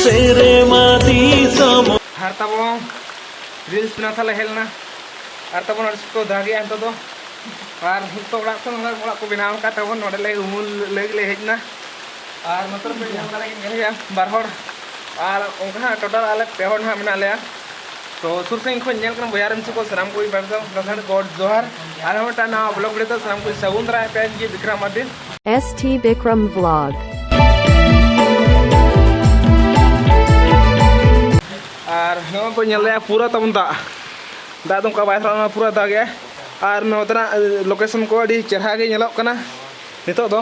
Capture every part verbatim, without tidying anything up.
ᱥᱮᱨᱢᱟ ᱫᱤᱥᱚᱢ᱾ ᱟᱨ ᱛᱟᱵᱚᱱ reels ᱵᱮᱱᱟᱣ ᱛᱟᱦᱞᱮ ᱦᱮᱡ ᱞᱮᱱᱟ᱾ ᱟᱨ ᱛᱟᱵᱚᱱ ᱟᱹᱰᱤ ᱥᱚᱠᱛᱚ ᱫᱟᱜᱮᱜᱼᱟ ᱱᱤᱛᱚᱜ ᱫᱚ᱾ ᱟᱨ ᱱᱤᱛᱚᱜ ᱚᱲᱟᱜ ᱠᱷᱚᱱ ᱚᱲᱟᱜ ᱠᱚ ᱵᱮᱱᱟᱣ ᱟᱠᱟᱫ ᱛᱟᱵᱚᱱ, ᱱᱚᱰᱮ ᱞᱮ ᱩᱢᱩᱞ ᱞᱟᱹᱜᱤᱫ ᱞᱮ ᱦᱮᱡ ᱮᱱᱟ᱾ ᱟᱨ ᱱᱚᱛᱮ ᱨᱮ ᱧᱮᱞ ᱫᱟᱲᱮᱭᱟᱜ ᱠᱟᱱ ᱜᱮᱭᱟ ᱵᱟᱨ ᱦᱚᱲ᱾ ᱟᱨ ᱚᱱᱠᱟ ᱦᱟᱸᱜ total ᱟᱞᱮ ᱯᱮ ᱦᱚᱲ ᱦᱟᱸᱜ ᱢᱮᱱᱟᱜ ᱞᱮᱭᱟ᱾ ᱛᱚ ᱥᱩᱨ ᱥᱟᱺᱜᱤᱧ ᱠᱷᱚᱱ ᱧᱮᱞ ᱠᱟᱱᱟ ᱵᱚᱭᱦᱟ ᱨᱮᱱ ᱥᱮ ᱠᱚ ᱥᱟᱱᱟᱢ ᱠᱚ ᱵᱟᱨ ᱫᱚ ᱜᱚᱰ ᱡᱚᱦᱟᱨ᱾ ᱟᱨ ᱦᱚᱸ ᱢᱤᱫᱴᱟᱝ ᱱᱟᱣᱟ vlog video ᱛᱮ ᱥᱟᱱᱟᱢ ᱠᱚ ᱥᱟᱹᱜᱩᱱ ᱫᱟᱨᱟᱭ ᱯᱮ ᱡᱮ Bikram Mardi. S T Bikram Vlog. ᱟᱨ ᱱᱚᱜᱼᱚᱭ ᱵᱚᱱ ᱧᱮᱞ ᱫᱟᱲᱮᱭᱟᱜᱼᱟ ᱯᱩᱨᱟᱹ ᱛᱟᱵᱚᱱ ᱫᱟᱜ, ᱫᱟᱜ ᱫᱚ ᱚᱱᱠᱟ ᱵᱟᱭ ᱥᱟᱲᱟᱜ ᱠᱟᱱᱟ, ᱯᱩᱨᱟᱹ ᱫᱟᱜ ᱜᱮ᱾ ᱟᱨ ᱱᱚᱛᱮᱱᱟᱜ location ᱠᱚ ᱟᱹᱰᱤ ᱪᱮᱦᱨᱟ ᱜᱮ ᱧᱮᱞᱚᱜ ᱠᱟᱱᱟ ᱱᱤᱛᱚᱜ ᱫᱚ᱾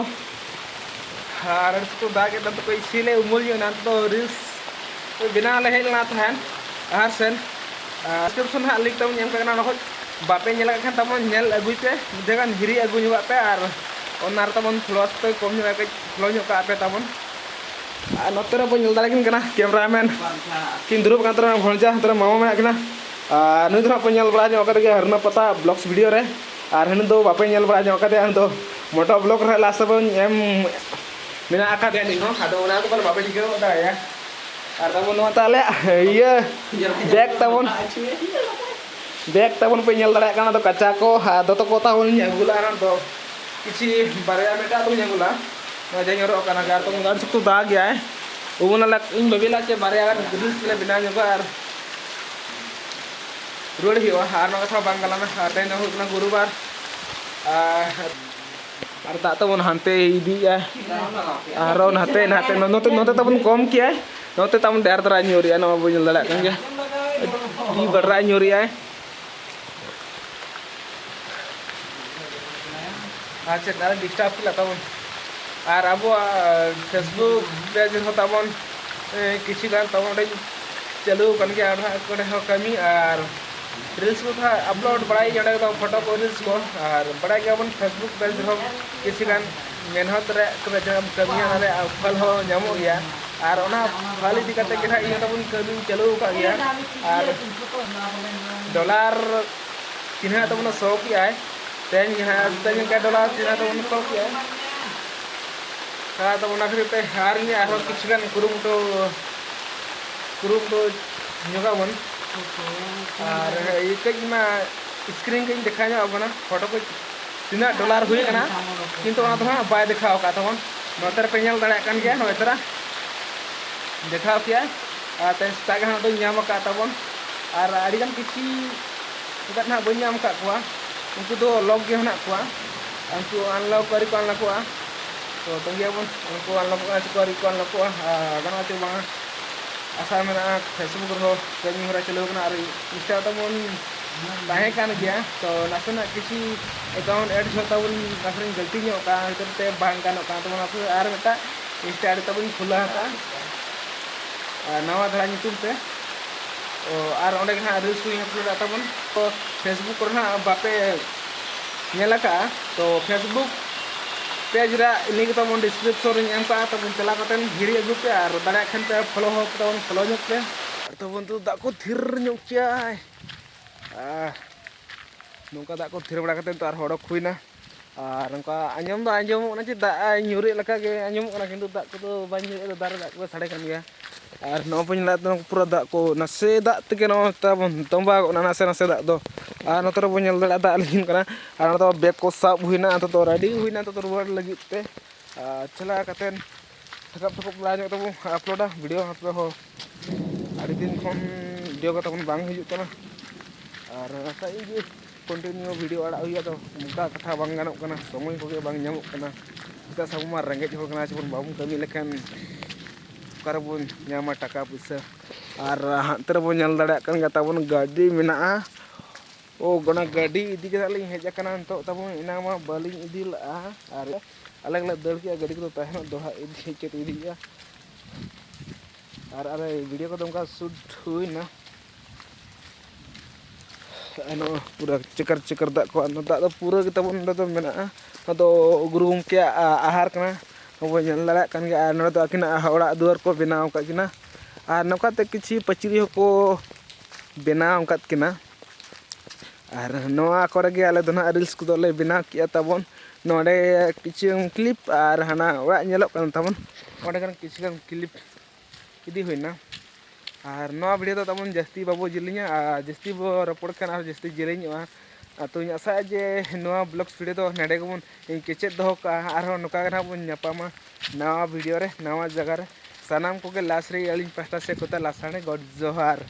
ᱟᱨ ᱱᱤᱛᱚᱜ ᱫᱟᱜ ᱜᱮ ᱛᱟᱦᱮᱸ ᱛᱟᱠᱚ ᱤᱪᱪᱷᱟᱹ ᱞᱮ ᱩᱢᱩᱞ ᱧᱚᱜ ᱮᱱᱟ᱾ ᱱᱤᱛᱚᱜ ᱫᱚ reels ᱵᱮᱱᱟᱣ ᱞᱮ ᱦᱮᱡ ᱞᱮᱱᱟ ᱛᱟᱦᱮᱸᱫ ᱟᱦᱟᱨ ᱥᱮᱱ᱾ ᱟᱨ description ᱦᱟᱸᱜ link ᱛᱟᱵᱚᱱ ᱮᱢ ᱠᱟᱜ ᱠᱟᱱᱟ, ᱚᱸᱰᱮ ᱠᱷᱚᱡ ᱵᱟᱯᱮ ᱧᱮᱞ ᱟᱠᱟᱫ ᱠᱷᱟᱱ ᱛᱟᱵᱚᱱ ᱧᱮᱞ ᱟᱹᱜᱩᱭ ᱯᱮ, ᱢᱤᱫ ᱫᱷᱟᱣ ᱜᱟᱱ ᱦᱤᱨᱤ ᱟᱹᱜᱩ ᱧᱚᱜᱟᱜ ᱯᱮ᱾ ᱟᱨ ᱚᱱᱟ ᱨᱮ ᱛᱟᱵᱚᱱ followers ᱯᱮ ᱠᱚᱢ ᱧᱚᱜ ᱠᱟᱹᱡ follow ᱧᱚᱜ ᱠᱟᱜ ᱯᱮ ᱛᱟᱵᱚᱱ᱾ ᱟᱨ ᱱᱚᱛᱮ ᱨᱮ ᱵᱚᱱ ᱧᱮᱞ ᱫᱟᱲᱮ ᱠᱤᱱ ᱠᱟᱱᱟ cameraman ᱠᱤᱱ ᱫᱩᱲᱩᱵ ᱟᱠᱟᱱ ᱛᱟᱵᱚᱱᱟ, ᱵᱷᱚᱱᱡᱟ ᱱᱚᱛᱮ ᱨᱮ ᱢᱟᱢᱟ ᱢᱮᱱᱟᱜ ᱠᱤᱱᱟ᱾ ᱟᱨ ᱱᱩᱭ ᱫᱚ ᱦᱟᱸᱜ ᱯᱮ ᱧᱮᱞ ᱵᱟᱲᱟ ᱧᱚᱜ ᱠᱟᱫᱮ ᱜᱮᱭᱟ ᱦᱟᱹᱨᱱᱟᱹ ᱯᱟᱛᱟ vlogs video ᱨᱮ᱾ ᱟᱨ ᱦᱟᱹᱱᱤ ᱫᱚ ᱵᱟᱯᱮ ᱧᱮᱞ ᱵᱟᱲᱟ ᱧᱚᱜ ᱠᱟᱫᱮᱭᱟ, ᱩᱱᱤ ᱫᱚ moto vlog ᱨᱮ last ᱵᱚᱱ ᱮᱢ ᱢᱮᱱᱟᱜ ᱟᱠᱟᱫᱮᱭᱟ ᱱᱤᱛ ᱦᱚᱸ᱾ ᱟᱫᱚ ᱚᱱᱟ ᱠᱚ ᱵᱟᱞᱮ ᱵᱟᱯᱮ ᱴᱷᱤᱠᱟᱹ ᱜᱚᱫ ᱫᱟᱲᱮᱭᱟᱜᱼᱟ᱾ ᱟᱨ ᱛᱟᱵᱚᱱ ᱱᱚᱣᱟ ᱛᱟᱦᱞᱮ ᱤᱭᱟᱹ bag ᱛᱟᱵᱚᱱ, bag ᱛᱟᱵᱚᱱ ᱯᱮ ᱧᱮᱞ ᱫᱟᱲᱮᱭᱟᱜ ᱠᱟᱱᱟ᱾ ᱟᱫᱚ ᱠᱟᱪᱟ ᱠᱚ ᱟᱨ ᱫᱚᱛᱚ ᱠᱚ ᱛᱟᱵᱚᱱ ᱤᱧ ᱟᱹᱜᱩ ᱞᱟᱜᱼᱟ, ᱚᱱᱟ ᱫᱚ ᱠᱤᱪᱷᱤ ᱵᱟᱨᱭᱟ ᱢᱤᱫᱴᱟᱝ ᱫᱚᱧ ᱟᱹᱜᱩ ᱞᱟᱜᱼᱟ᱾ ᱱᱚᱣᱟ ᱡᱟᱦᱟᱸ ᱧᱚᱨᱚᱜ ᱠᱟᱱᱟ ᱜᱟᱨ ᱛᱟᱵᱚᱱ ᱜᱟᱨ ᱥᱚᱠᱛᱚ ᱫᱟᱜ ᱜᱮᱭᱟᱭ᱾ ᱩᱢᱩᱞ ᱟᱞᱮ, ᱤᱧ ᱵᱷᱟᱹᱵᱤ ᱞᱮᱫ ᱪᱮ ᱵᱟᱨᱭᱟ ᱜᱟᱱ reels ᱞᱮ ᱵᱮᱱᱟᱣ ᱧᱚᱜᱟ ᱟᱨ ᱨᱩᱣᱟᱹᱲ ᱦᱩᱭᱩᱜᱼᱟ᱾ ᱟᱨ ᱱᱚᱣᱟ ᱠᱟᱛᱷᱟ ᱵᱟᱝ ᱜᱟᱱᱚᱜᱼᱟ᱾ ᱟᱨ ᱛᱮᱦᱮᱧ ᱫᱚ ᱦᱩᱭᱩᱜ ᱠᱟᱱᱟ ᱜᱩᱨᱩᱵᱟᱨ᱾ ᱟᱨ ᱟᱨ ᱫᱟᱜ ᱛᱟᱵᱚᱱ ᱦᱟᱱᱛᱮ ᱤᱫᱤᱭᱮᱜᱼᱟ, ᱟᱨᱚ ᱱᱟᱛᱮ ᱱᱟᱛᱮ ᱱᱚᱛᱮ, ᱱᱚᱛᱮ ᱛᱟᱵᱚᱱ ᱠᱚᱢ ᱠᱮᱜᱼᱟᱭ, ᱱᱚᱛᱮ ᱛᱟᱵᱚᱱ ᱰᱷᱮᱨ ᱫᱷᱟᱨᱟ ᱧᱩᱨᱮᱜᱼᱟ᱾ ᱱᱚᱣᱟ ᱵᱚᱱ ᱧᱮᱞ ᱫᱟᱲᱮᱭᱟᱜ ᱠᱟᱱ ᱜᱮᱭᱟ, ᱟᱹᱰᱤ ᱵᱟᱰᱨᱟ ᱧᱩᱨᱮᱜᱼᱟᱭ᱾ ᱟᱨ ᱪᱮᱫ ᱟᱨ disturb ᱠᱮᱫᱟ ᱛᱟᱵᱚᱱ᱾ ᱟᱨ ᱟᱵᱚᱣᱟᱜ Facebook page ᱨᱮᱦᱚᱸ ᱛᱟᱵᱚᱱ, ᱮ, ᱠᱤᱪᱷᱩ ᱜᱟᱱ ᱛᱟᱵᱚᱱ ᱚᱸᱰᱮ ᱪᱟᱹᱞᱩ ᱟᱠᱟᱱ ᱜᱮᱭᱟ, ᱟᱨ ᱦᱟᱸᱜ ᱚᱸᱰᱮ ᱦᱚᱸ ᱠᱟᱹᱢᱤ ᱟᱨ reels ᱠᱚ ᱦᱟᱸᱜ upload ᱵᱟᱲᱟᱭ ᱜᱮᱭᱟ, ᱚᱸᱰᱮ ᱫᱚ photo ᱠᱚ reels ᱠᱚ᱾ ᱟᱨ ᱵᱟᱲᱟᱭ ᱜᱮᱭᱟᱵᱚᱱ Facebook page ᱨᱮᱦᱚᱸ ᱠᱤᱪᱷᱩ ᱜᱟᱱ ᱢᱮᱦᱱᱚᱛ ᱨᱮ ᱛᱚᱵᱮ ᱡᱟᱦᱟᱸᱢ ᱠᱟᱹᱢᱤᱭᱟ, ᱚᱱᱟ ᱨᱮᱭᱟᱜ ᱯᱷᱚᱞ ᱦᱚᱸ ᱧᱟᱢᱚᱜ ᱜᱮᱭᱟ᱾ ᱟᱨ ᱚᱱᱟ ᱯᱷᱚᱞ ᱤᱫᱤ ᱠᱟᱛᱮ ᱜᱮ ᱦᱟᱸᱜ ᱤᱧ ᱦᱚᱸ ᱛᱟᱵᱚᱱ ᱠᱟᱹᱢᱤᱧ ᱪᱟᱹᱞᱩ ᱟᱠᱟᱫ ᱜᱮᱭᱟ᱾ ᱟᱨ dollar ᱪᱤᱱᱦᱟᱹ ᱛᱟᱵᱚᱱ ᱥᱚ ᱠᱮᱜᱼᱟᱭ, ᱛᱮᱦᱮᱧ ᱜᱮ ᱦᱟᱸᱜ ᱛᱮᱦᱮᱧ ᱜᱮ dollar ᱪᱤᱱᱦᱟᱹ ᱛᱟᱵᱚᱱ ᱥᱚ ᱠᱮᱜᱼᱟᱭ᱾ ᱟᱫᱚ ᱚᱱᱟ ᱠᱷᱟᱹᱛᱤᱨ ᱛᱮ ᱟᱨ ᱤᱧ ᱟᱨᱦᱚᱸ ᱠᱤᱪᱷᱩ ᱜᱟᱱ ᱠᱩᱨᱩᱢᱩᱴᱩ ᱯᱩᱨᱩᱵ ᱫᱚ ᱧᱚᱜᱟᱵᱚᱱ᱾ ᱟᱨ ᱤᱭᱟᱹ ᱠᱟᱹᱡ ᱢᱟ screen ᱠᱟᱹᱡ ᱤᱧ ᱫᱮᱠᱷᱟᱣ ᱧᱚᱜ ᱟᱵᱚᱱᱟ, ᱯᱷᱳᱴᱳ ᱠᱚ ᱛᱤᱱᱟᱹᱜ ᱰᱚᱞᱟᱨ ᱦᱩᱭ ᱟᱠᱟᱱᱟ, ᱠᱤᱱᱛᱩ ᱚᱱᱟ ᱫᱚ ᱦᱟᱸᱜ ᱵᱟᱭ ᱫᱮᱠᱷᱟᱣ ᱟᱠᱟᱫ ᱛᱟᱵᱚᱱ᱾ ᱱᱚᱛᱮ ᱨᱮᱯᱮ ᱧᱮᱞ ᱫᱟᱲᱮᱭᱟᱜ ᱠᱟᱱ ᱜᱮᱭᱟ, ᱱᱚᱜᱼᱚᱭ ᱛᱚᱨᱟ ᱫᱮᱠᱷᱟᱣ ᱠᱮᱜᱼᱟᱭ᱾ ᱟᱨ ᱛᱮᱦᱮᱧ ᱥᱮᱛᱟᱜ ᱜᱮ ᱦᱟᱸᱜ ᱫᱚᱧ ᱧᱟᱢ ᱟᱠᱟᱫ ᱛᱟᱵᱚᱱ, ᱟᱨ ᱟᱹᱰᱤᱜᱟᱱ ᱠᱤᱪᱷᱤ ᱮᱴᱟᱜ ᱱᱟᱦᱟᱜ ᱵᱟᱹᱧ ᱧᱟᱢ ᱟᱠᱟᱫ ᱠᱚᱣᱟ, ᱩᱱᱠᱩ ᱫᱚ ᱞᱚᱠ ᱜᱮ ᱦᱮᱱᱟᱜ ᱠᱚᱣᱟ᱾ ᱩᱱᱠᱩ ᱟᱱᱞᱚᱠ ᱟᱹᱣᱨᱤ ᱠᱚ ᱟᱱᱞᱚᱠᱚᱜᱼᱟ, ᱛᱚ ᱛᱟᱺᱜᱤᱭᱟᱵᱚᱱ ᱩᱱᱠᱩ ᱟᱱᱞᱚᱠᱚᱜ ᱠᱟᱱᱟ ᱥᱮ ᱠᱚ ᱟᱹᱣᱨᱤ ᱠᱚ ᱟᱱᱞᱚᱠᱚᱜᱼᱟ, ᱟᱨ ᱜᱟᱱᱚᱜᱼᱟ ᱪᱮ ᱵᱟᱝᱟ᱾ ᱟᱥᱟ ᱢᱮᱱᱟᱜᱼᱟ, Facebook ᱨᱮᱦᱚᱸ ᱠᱟᱹᱢᱤ ᱦᱚᱨᱟ ᱪᱟᱹᱞᱩ ᱟᱠᱟᱱᱟ ᱟᱨ Insta ᱛᱟᱵᱚᱱ ᱛᱟᱦᱮᱸ ᱠᱟᱱ ᱜᱮᱭᱟ, ᱛᱚ ᱱᱟᱥᱮᱱᱟᱜ ᱠᱤᱪᱷᱩ account add ᱡᱚᱦᱚᱜ ᱛᱟᱵᱚᱱ ᱱᱟᱥᱮᱱᱟᱜ ᱜᱟᱹᱞᱛᱤ ᱧᱚᱜ ᱠᱟᱱᱟ, ᱦᱚᱛᱮᱡ ᱛᱮ ᱵᱟᱝ ᱜᱟᱱᱚᱜ ᱠᱟᱱ ᱛᱟᱵᱚᱱᱟ᱾ ᱟᱨ ᱢᱤᱫᱴᱟᱝ Insta ID ᱛᱟᱵᱚᱱ ᱠᱷᱩᱞᱟᱹ ᱦᱟᱛᱟᱜᱼᱟ, ᱟᱨ ᱱᱟᱣᱟ ᱫᱷᱟᱨᱟ ᱧᱩᱛᱩᱢ ᱛᱮ᱾ ᱚ, ᱟᱨ ᱚᱸᱰᱮ ᱜᱮ ᱦᱟᱸᱜ reels ᱠᱚᱧ upload ᱟ ᱛᱟᱵᱚᱱ᱾ ᱛᱚ Facebook ᱠᱚᱨᱮ ᱦᱟᱸᱜ ᱵᱟᱯᱮ ᱧᱮᱞ ᱟᱠᱟᱫᱼᱟ, ᱛᱚ Facebook page ᱨᱮᱭᱟᱜ link ᱛᱟᱵᱚᱱ description ᱨᱤᱧ ᱮᱢ ᱠᱟᱜᱼᱟ, ᱛᱟᱵᱚᱱ ᱪᱟᱞᱟᱣ ᱠᱟᱛᱮ ᱦᱤᱨᱤ ᱟᱹᱜᱩ ᱯᱮ, ᱟᱨ ᱫᱟᱲᱮᱭᱟᱜ ᱠᱷᱟᱱ ᱯᱮ follow ᱦᱚᱸ ᱛᱟᱵᱚᱱ follow ᱧᱚᱜ ᱯᱮ᱾ ᱟᱨ ᱛᱟᱵᱚᱱ ᱫᱚ ᱫᱟᱜ ᱠᱚ ᱛᱷᱤᱨ ᱧᱚᱜ ᱠᱮᱜᱼᱟᱭ᱾ ᱟᱨ ᱱᱚᱝᱠᱟ ᱫᱟᱜ ᱠᱚ ᱛᱷᱤᱨ ᱵᱟᱲᱟ ᱠᱟᱛᱮ ᱱᱤᱛᱚᱜ ᱟᱨᱦᱚᱸ ᱚᱰᱚᱠ ᱦᱩᱭᱱᱟ᱾ ᱟᱨ ᱱᱚᱝᱠᱟ ᱟᱸᱡᱚᱢ ᱫᱚ ᱟᱸᱡᱚᱢᱚᱜ ᱠᱟᱱᱟ ᱡᱮ ᱫᱟᱜ ᱮ ᱧᱩᱨᱮᱫ ᱞᱮᱠᱟ ᱜᱮ ᱟᱸᱡᱚᱢᱚᱜ ᱠᱟᱱᱟ, ᱠᱤᱱᱛᱩ ᱫᱟᱜ ᱠᱚᱫᱚ ᱵᱟᱭ ᱧᱩᱨᱮᱫ ᱫᱚ, ᱫᱟᱨᱮ ᱫᱟᱜ ᱠᱚᱜᱮ ᱥᱟᱰᱮ ᱠᱟᱱ ᱜᱮᱭᱟ᱾ ᱟᱨ ᱱᱚᱜᱼᱚᱭ ᱵᱚᱱ ᱧᱮᱞᱮᱫ ᱛᱟᱵᱚᱱ ᱯᱩᱨᱟᱹ ᱫᱟᱜ ᱠᱚ ᱱᱟᱥᱮ ᱫᱟᱜ ᱛᱮᱜᱮ ᱱᱚᱜᱼᱚᱭ ᱛᱟᱵᱚᱱ ᱛᱚᱸᱵᱟ ᱜᱚᱫ ᱱᱟ, ᱱᱟᱥᱮ ᱱᱟᱥᱮ ᱫᱟᱜ ᱫᱚ᱾ ᱟᱨ ᱱᱚᱛᱮ ᱨᱮᱵᱚᱱ ᱧᱮᱞ ᱫᱟᱲᱮᱭᱟᱜᱼᱟ ᱫᱟᱜ ᱞᱤᱸᱜᱤᱱ ᱠᱟᱱᱟ᱾ ᱟᱨ ᱱᱚᱛᱮ bag ᱠᱚ ᱥᱟᱵ ᱦᱩᱭᱱᱟ, ᱱᱤᱛᱚᱜ ᱫᱚ ready ᱦᱩᱭᱱᱟ ᱱᱤᱛᱚᱜ ᱫᱚ ᱨᱩᱣᱟᱹᱲ ᱞᱟᱹᱜᱤᱫ ᱛᱮ᱾ ᱟᱨ ᱪᱟᱞᱟᱣ ᱠᱟᱛᱮᱫ ᱛᱷᱟᱠᱟᱵ ᱛᱷᱩᱠᱩᱵ ᱞᱟᱦᱟ ᱧᱚᱜ ᱛᱮᱵᱚᱱ upload ᱟ video, ᱟᱯᱮ ᱦᱚᱸ ᱟᱹᱰᱤ ᱫᱤᱱ ᱠᱷᱚᱱ video ᱠᱚ ᱛᱟᱵᱚᱱ ᱵᱟᱝ ᱦᱤᱡᱩᱜ ᱠᱟᱱᱟ᱾ ᱟᱨ ᱟᱥᱟᱭᱟᱹᱧ ᱡᱮ continue video ᱟᱲᱟᱜ ᱦᱩᱭᱩᱜᱼᱟ, ᱛᱚ ᱚᱱᱠᱟ ᱠᱟᱛᱷᱟ ᱵᱟᱝ ᱜᱟᱱᱚᱜ ᱠᱟᱱᱟ, ᱥᱚᱢᱚᱭ ᱠᱚᱜᱮ ᱵᱟᱝ ᱧᱟᱢᱚᱜ ᱠᱟᱱᱟ᱾ ᱪᱮᱫᱟᱜ ᱥᱮ ᱟᱵᱚ ᱢᱟ ᱨᱮᱸᱜᱮᱡ ᱦᱚᱲ ᱠᱟᱱᱟ, ᱥᱮᱵᱚᱱ ᱵᱟᱵᱚᱱ ᱠᱟᱹᱢᱤ ᱞᱮᱠᱷᱟᱱ ᱚᱠᱟ ᱨᱮᱵᱚᱱ ᱧᱟᱢᱟ ᱴᱟᱠᱟ ᱯᱩᱭᱥᱟᱹ? ᱟᱨ ᱦᱟᱱᱛᱮ ᱨᱮᱵᱚᱱ ᱧᱮᱞ ᱫᱟᱲᱮᱭᱟᱜ ᱠᱟᱱ ᱜᱮᱭᱟ, ᱛᱟᱵᱚᱱ ᱜᱟᱹᱰᱤ ᱢᱮᱱᱟᱜᱼᱟ᱾ ᱳ, ᱚᱱᱟ ᱜᱟᱹᱰᱤ ᱤᱫᱤ ᱠᱟᱛᱮᱫ ᱞᱤᱧ ᱦᱮᱡ ᱟᱠᱟᱱᱟ ᱱᱤᱛᱚᱜ ᱛᱟᱵᱚᱱ, ᱮᱱᱟᱝ ᱢᱟ ᱵᱟᱹᱞᱤᱧ ᱤᱫᱤ ᱞᱮᱫᱼᱟ᱾ ᱟᱨ ᱟᱞᱮ ᱜᱮᱞᱮ ᱫᱟᱹᱲ ᱠᱮᱜᱼᱟ, ᱜᱟᱹᱰᱤ ᱠᱚᱫᱚ ᱛᱟᱦᱮᱱᱚᱜ ᱫᱚᱦᱲᱟ ᱤᱫᱤ ᱦᱮᱡ ᱠᱟᱛᱮ ᱤᱫᱤ ᱦᱩᱭᱩᱜᱼᱟ᱾ ᱟᱨ ᱟᱞᱮ video ᱠᱚᱫᱚ ᱚᱱᱠᱟ shoot ᱦᱩᱭᱱᱟ᱾ ᱟᱨ ᱱᱚᱜᱼᱚᱭ ᱯᱩᱨᱟᱹ ᱪᱮᱠᱟᱨ ᱪᱮᱠᱟᱨ ᱫᱟᱜ ᱠᱚ, ᱟᱨ ᱱᱚᱣᱟ ᱫᱟᱜ ᱫᱚ ᱯᱩᱨᱟᱹ ᱜᱮ ᱛᱟᱵᱚᱱ ᱱᱚᱸᱰᱮ ᱫᱚ ᱢᱮᱱᱟᱜᱼᱟ᱾ ᱱᱚᱣᱟ ᱫᱚ ᱜᱩᱨᱩ ᱜᱚᱢᱠᱮᱭᱟᱜ ᱟ-, ᱟᱦᱟᱨ ᱠᱟᱱᱟ, ᱱᱚᱣᱟ ᱵᱚᱱ ᱧᱮᱞ ᱫᱟᱲᱮᱭᱟᱜ ᱠᱟᱱ ᱜᱮᱭᱟ᱾ ᱟᱨ ᱱᱚᱸᱰᱮ ᱫᱚ ᱟᱹᱠᱤᱱᱟᱜ ᱚᱲᱟᱜ ᱫᱩᱣᱟᱹᱨ ᱠᱚ ᱵᱮᱱᱟᱣ ᱟᱠᱟᱫ ᱠᱤᱱᱟ, ᱟᱨ ᱱᱚᱝᱠᱟ ᱛᱮ ᱠᱤᱪᱷᱩ ᱯᱟᱹᱪᱨᱤ ᱦᱚᱸᱠᱚ ᱵᱮᱱᱟᱣ ᱟᱠᱟᱫ ᱠᱤᱱᱟ᱾ ᱟᱨ ᱱᱚᱣᱟ ᱠᱚᱨᱮ ᱜᱮ ᱟᱞᱮ ᱫᱚ ᱱᱟᱦᱟᱜ reels ᱠᱚᱫᱚ ᱞᱮ ᱵᱮᱱᱟᱣ ᱠᱮᱜᱼᱟ ᱛᱟᱵᱚᱱ᱾ ᱱᱚᱰᱮ ᱠᱤᱪᱷᱩ clip ᱟᱨ ᱦᱟᱱᱟ ᱚᱲᱟᱜ ᱧᱮᱞᱚᱜ ᱠᱟᱱ ᱛᱟᱵᱚᱱ, ᱚᱸᱰᱮ ᱠᱷᱚᱱ ᱠᱤᱪᱷᱩ ᱜᱟᱱ clip ᱤᱫᱤ ᱦᱩᱭᱱᱟ᱾ ᱟᱨ ᱱᱚᱣᱟ ᱵᱷᱤᱰᱤᱭᱳ ᱫᱚ ᱛᱟᱵᱚᱱ ᱡᱟᱹᱥᱛᱤ ᱵᱟᱵᱚ ᱡᱮᱞᱮᱧᱟ, ᱟᱨ ᱡᱟᱹᱥᱛᱤ ᱵᱚ ᱨᱚᱯᱚᱲ ᱠᱷᱟᱱ ᱟᱨᱦᱚᱸ ᱡᱟᱹᱥᱛᱤ ᱡᱮᱞᱮᱧᱚᱜᱼᱟ᱾ ᱟᱨ ᱛᱚᱧ ᱟᱥᱟᱭᱟ ᱡᱮ ᱱᱚᱣᱟ ᱵᱞᱚᱜᱥ ᱵᱷᱤᱰᱤᱭᱳ ᱫᱚ ᱱᱚᱰᱮ ᱜᱮᱵᱚᱱ ᱠᱮᱪᱮᱫ ᱫᱚᱦᱚ ᱠᱟᱜᱼᱟ᱾ ᱟᱨᱦᱚᱸ ᱱᱚᱝᱠᱟ ᱜᱮ ᱱᱟᱦᱟᱜ ᱵᱚᱱ ᱧᱟᱯᱟᱢᱟ ᱱᱟᱣᱟ ᱵᱷᱤᱰᱤᱭᱳ ᱨᱮ, ᱱᱟᱣᱟ ᱡᱟᱭᱜᱟ ᱨᱮ᱾ ᱥᱟᱱᱟᱢ ᱠᱚᱜᱮ ᱞᱟᱥ ᱨᱮ ᱟᱹᱞᱤᱧ ᱯᱟᱦᱴᱟ ᱥᱮᱫ ᱠᱷᱚᱱ ᱞᱟᱥᱟᱲᱦᱮᱫ ᱜᱚᱰ ᱡᱚᱦᱟᱨ᱾